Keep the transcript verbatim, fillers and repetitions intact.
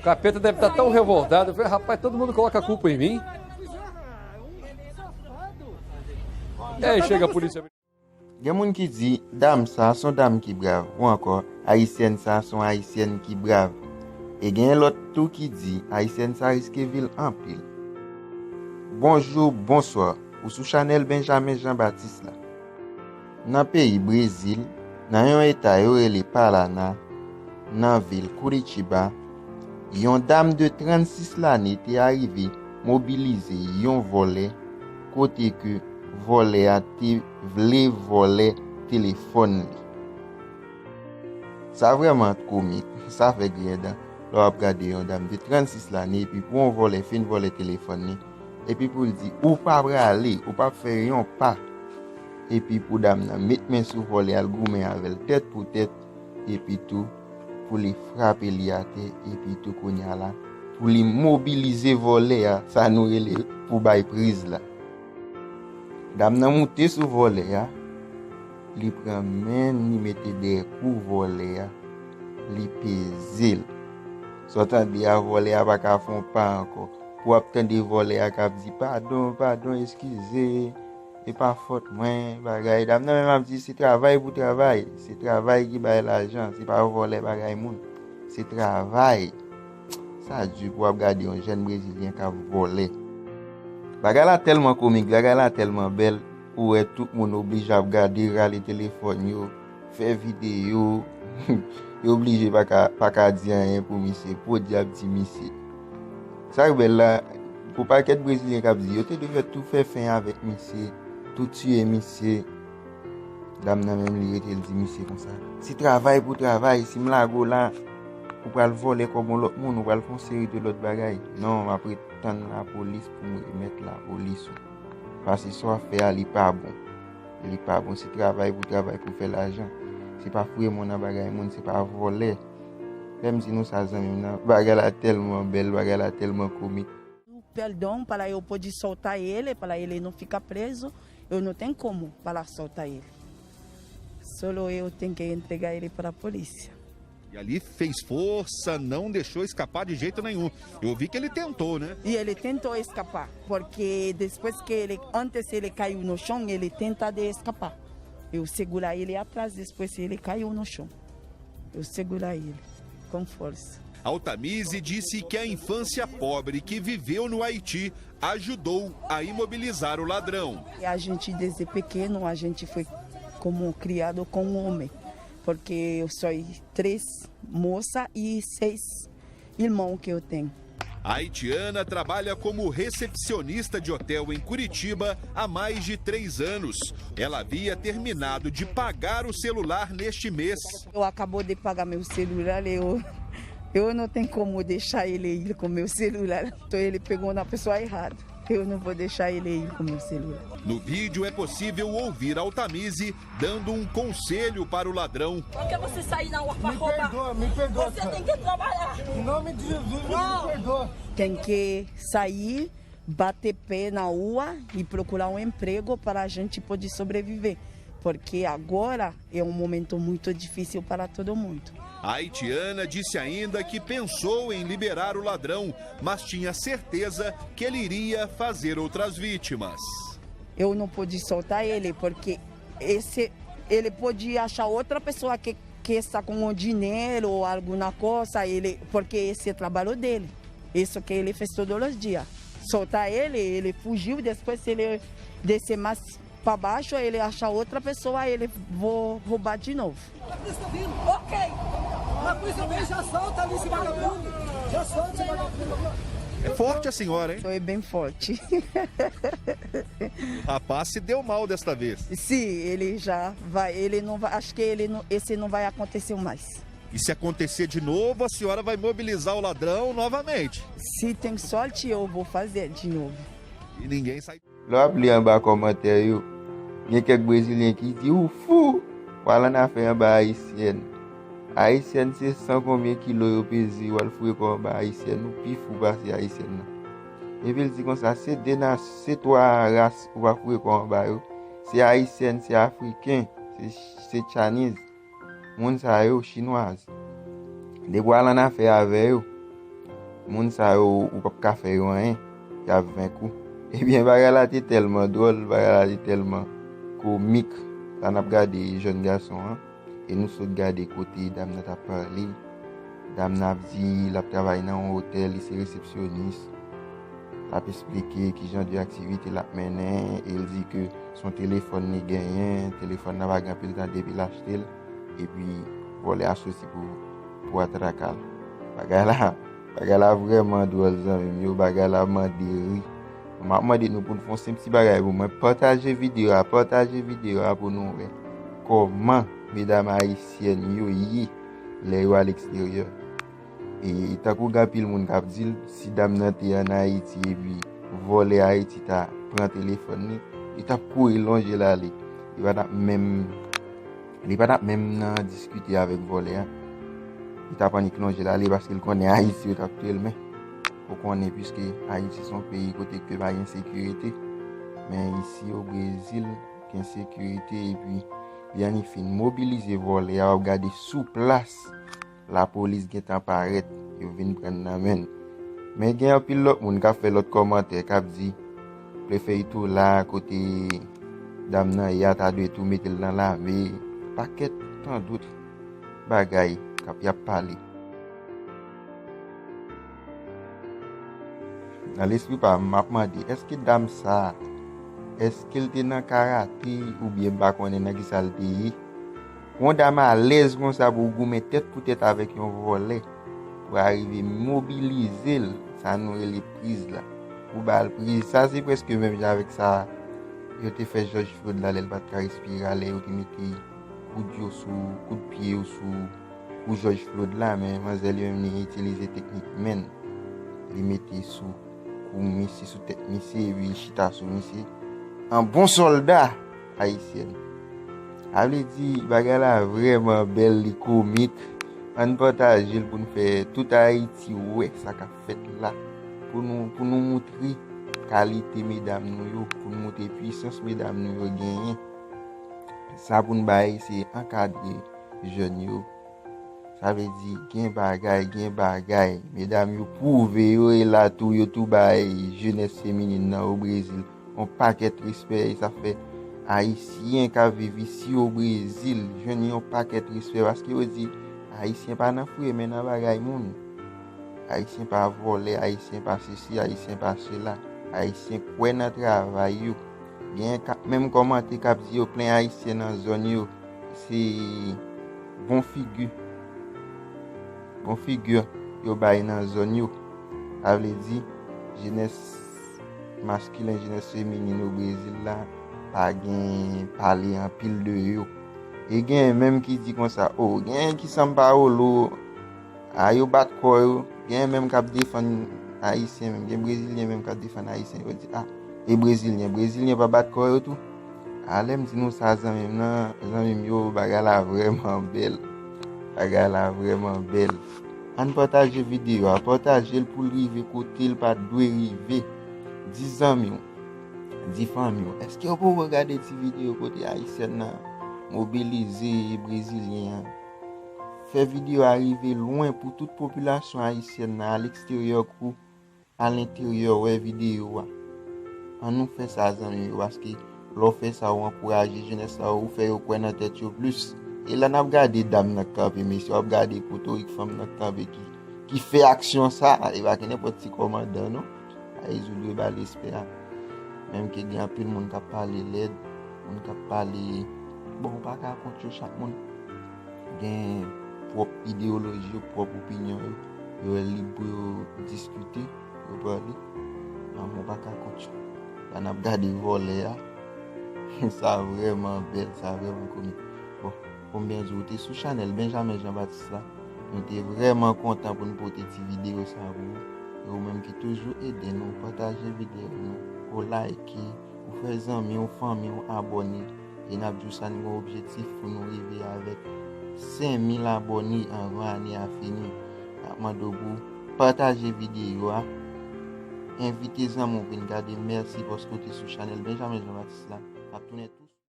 Capeta deve estar tão revoltado, viu? Rapaz, todo mundo coloca a culpa em mim. E aí chega a polícia. Gen moun ki di, dam sa se yon dam ki brav, ou ankò, ayisyèn sa se yon ayisyèn ki brav. E gen lòt tou ki di, ayisyèn sa riske vi l anpil. Bonjou, bonswa, ou sou chanèl Benjamin Jean Baptiste la. Nan peyi Brezil, nan yon eta yo rele Paraná, nan vil Curitiba, yon dam de trannsis lane te arive mobilize yon vòlè kote ke vòlè a te vle vòlè telefòn li. Sa vrèman komik, sa fè griyen dan lè w ap gade yon dam de trannsis lane epi pou yon vòlè fin vòlè telefòn li, epi pou l di, ou pa prale, ou p ap fè yon pa. Epi pou dam nan met men sou vòlè a, l goumen avè l tèt pou tèt, epi tou pou li frape li atè, epi tou kounye a la, pou li mobilize vòlè a, sa nou rele pou bay priz la. Dam nan moute sou vòlè a, li pran men l, li mete dèyè kou vòlè a, li peze l. Sa w tande a, vòlè a pa ka fè yon pa ankò. Pou w ap tande vòlè a k ap di, padon, padon, eskize, e pa fòt mwen, bagay. Dam nan menm ap di, se travay pou travay, se travay ki bay lajan, se pa vòlè bagay moun, se travay. Sa di pou w ap gade yon jèn brezilyen k ap vòlè. Bagay la tèlman komik, bagay la tèlman bèl, ou wè tout moun oblije ap gade, rale telefòn yo, fè videyo, yo oblije pa ka, pa ka di anyen pou misye, podyab ti misye. Sa k bèl la, pou pakèt brezilyen k ap di, yo te dwe fè tou fè fen avèk misye, tou tiye misye. Dam nan menm li rete l di misye konsa, se travay pou travay, si m lage w la, ou pral vòlè kòb yon lòt moun, ou pral fè yon seri de lòt bagay. Non, m ap ret tann lapolis pou m remèt lapolis ou. Paske sa w ap fè a, li pa bon. Li pa bon, se travay pou travay pou fè lajan. Se pa foure men w nan bagay moun, se pa vòlè. Lè m di nou sa, zanmi m nan, bagay la tèlman bèl, bagay la tèlman komik. Perdão, para eu poder soltar ele, para ele não ficar preso, eu não tenho como para soltar ele. Solo eu tenho que entregar ele para a polícia. E ali fez força, não deixou escapar de jeito nenhum. Eu vi que ele tentou, né? E ele tentou escapar, porque depois que ele, antes ele caiu no chão, ele tenta de escapar. Eu segura ele atrás, depois ele caiu no chão. Eu segura ele com força. Altamise disse que a infância pobre que viveu no Haiti ajudou a imobilizar o ladrão. E a gente, desde pequeno, a gente foi como criado com um homem, porque eu sou três moça e seis irmãos que eu tenho. A haitiana trabalha como recepcionista de hotel em Curitiba há mais de três anos. Ela havia terminado de pagar o celular neste mês. Eu acabou de pagar meu celular, eu, eu não tenho como deixar ele ir com meu celular. Então ele pegou na pessoa errada. Eu não vou deixar ele ir com meu celular. No vídeo é possível ouvir Altamise dando um conselho para o ladrão. Por que você sair na rua pra Me roubar? perdoa, me perdoa, Você cara. Tem que trabalhar. Em nome de Jesus, Não. me perdoa. Tem que sair, bater pé na rua e procurar um emprego para a gente poder sobreviver. Porque agora é um momento muito difícil para todo mundo. A haitiana disse ainda que pensou em liberar o ladrão, mas tinha certeza que ele iria fazer outras vítimas. Eu não pude soltar ele porque esse, ele pode achar outra pessoa que, que está com o dinheiro ou algo na costa, ele, porque esse é trabalho dele. Isso que ele fez todos os dias. Soltar ele, ele fugiu, depois se ele descer mais para baixo, ele achar outra pessoa, ele vou roubar de novo. Ok. A polícia vem e já solta ali esse vagabundo. Já solta esse vagabundo. É forte a senhora, hein? Foi bem forte. O rapaz se deu mal desta vez. Sim, ele já vai, ele não vai, acho que ele não, esse não vai acontecer mais. E se acontecer de novo, a senhora vai mobilizar o ladrão novamente. Se tem sorte, eu vou fazer de novo. E ninguém sai. Lè w ap li anba kòmantè yo, gen kèk brezilyen ki di ou fou, w al ann afè anba ayisyèn. Ayisyèn se san konbyen kilo yo peze, w al foure kò w anba ayisyèn, ou pi fou pase ayisyèn nan. Epi l di konsa, se de nas, se twa ras ou pa foure kò w anba yo, se ayisyèn, se afriken, se, se chinese. Moun sa yo, chinwaz. Depi w al ann afè avè yo, Moun sa yo, ou p ap ka fè yo anyen, y ap venk ou. Ebyen, bagay la te tèlman dwòl, bagay la te tèlman komik. La n ap gade jèn gason an, e nou sot gade kote dam nan t ap pale. Dam nan ap di l ap travay nan yon otèl, li se resepsyonis. L ap esplike ki jan de aktivite l ap mennen, e l di ke se yon telefòn li genyen, telefòn nan pa gen anpil tan depi l achte l, epi vòlè a soti pou, pou atrake l. Bagay la, bagay la vrèman dwòl, zanmi m yo, bagay la mande ri. M ap mande nou pou n fè yon senp ti bagay pou mwen, pataje videyo a, pataje videyo a pou nou wè kòman medam ayisyèn yo ye lè yo aleksteryè. E tankou gen anpil moun k ap di l, si dam nan te ann Ayiti epi vòlè Ayiti ta pran telefòn li, li t ap kouri lonje l ale. Li pa t ap menm, li pa t ap menm nan diskite avèk vòlè a. Li t ap annik lonje l ale paske l konnen Ayiti yo t ap touye l. Men ou konnen, piske Ayiti se yon peyi kote ke pa gen sekirite. Men isi o Brezil, gen sekirite, epi li annik fin mobilize vòlè a, w ap gade sou plas. Lapolis gentan parèt, yo vin pran nan men l. Men gen anpil lòt moun k ap fè lòt kòmantè, k ap di, prefeyitou la, kote dam nan ye a, ta dwe tou mete l nan lame, pakèt tan dout bagay k ap, y ap pale. Nan lespri pa m, m ap mande, èske dam sa a, èske l te nan karate oubyen m pa konnen nan kisa l te ye? Yon dam alèz konsa pou w goumen tèt pou tèt avèk yon vòlè, pou w arive mobilize l, sa nou rele priz la. Ou ba l priz, sa se prèske menm jan avèk sa yo te fè George Floyd la lè l pa t ka respire a, lè yo te mete koud yo sou, koud pye yo sou kou George Floyd la, men manzèl yo menm li itilize teknik men l. Li mete sou kou misye, sou tèt misye, epi li chita sou misye. An bon sòlda ayisyèn. Sa vle di, bagay la vrèman bèl, li komik. Ann pataje l pou n fè tout Ayiti wè sa k ap fèt la. Pou nou, pou nou moutre kalite medam nou yo, pou nou moutre pwisans medam nou yo genyen. Sa pou n bay, se ankadre jèn yo. Sa vle di, gen bagay, gen bagay. Medam yo pwouve yo e la tou, yo tou bay jenès feminin nan o Brezil yon pakèt respè, e sa fè Ayisyen k ap viv isi o Brezil jwenn yon pakèt respè, paske yo di, Ayisyen pa nan fouye men nan bagay moun. Ayisyen pa vòlè, Ayisyen pa sesi, Ayisyen pa sela. Ayisyen kwè nan travay yo. Gen k ap menm kòmante k ap di yo plen Ayisyen nan zòn yo. Se bon figi, bon figi yo bay nan zòn yo. Sa vle di, jenès maskilen, jenès feminin o Brezil la, pa gen pale anpil de yo. E gen menm ki di konsa, o, gen ki sanm pa wolo, a, yo bat kò yo. Gen menm k ap defann Ayisyen menm, gen Brezilyen menm k ap defann Ayisyen. Yo di, a, e Brezilyen, Brezilyen pa bat kò yo tou? A, lè m di nou sa, zanmi m nan, zanmi m yo, bagay la vrèman bèl. Bagay la vrèman bèl. Ann pataje videyo a, pataje l pou l rive kote l pa t dwe rive. Di zanmi w, di fanmi w, èske yo poko gade ti videyo kote ayisyèn nan mobilize brezilyen an? Fè videyo a rive lwen pou tout popilasyon ayisyèn nan, aleksteryè kou alenteryè, wè videyo a. Ann nou fè sa, zanmi yo, paske lè w fè sa, w ankouraje jenès la, ou fè yo kwè nan tèt yo plis. E la n ap gade dam nan k kanpe, mesye, w ap gade potorik fanm nan k kanpe ki, ki fè aksyon sa a. E pa ki nenpòt ti kòmandan, non. Sa e Zouliyo ba l respè a. Menm ke gen anpil moun k ap pale lèd, moun k ap pale, bon, ou pa ka kont yo, chak moun gen pwòp ideyoloji yo, pwòp opinyon yo. Yo lib pou yo diskite, pou yo pale. Nan, mwen pa ka kont yo. La n ap gade vòlè a. Sa vrèman bèl, sa vrèman komik. Bon, pou m byen di w, ou te sou chanèl Benjamin Jean Baptiste la. Nou te vrèman kontan pou n pote ti videyo sa pou ou. E ou menm ki toujou ede nou, pataje videyo nou, ou like, ou fè zanmi w, fanmi w abòne. E n ap di w sa, nou gen objektif pou nou rive avèk senk mil abòne anvan ane a fini. N ap mande w pou pataje videyo a. Envite zanmi w vin gade. Mèsi paske w te sou chanèl Benjamin Jean Baptiste la. N ap tounen tou.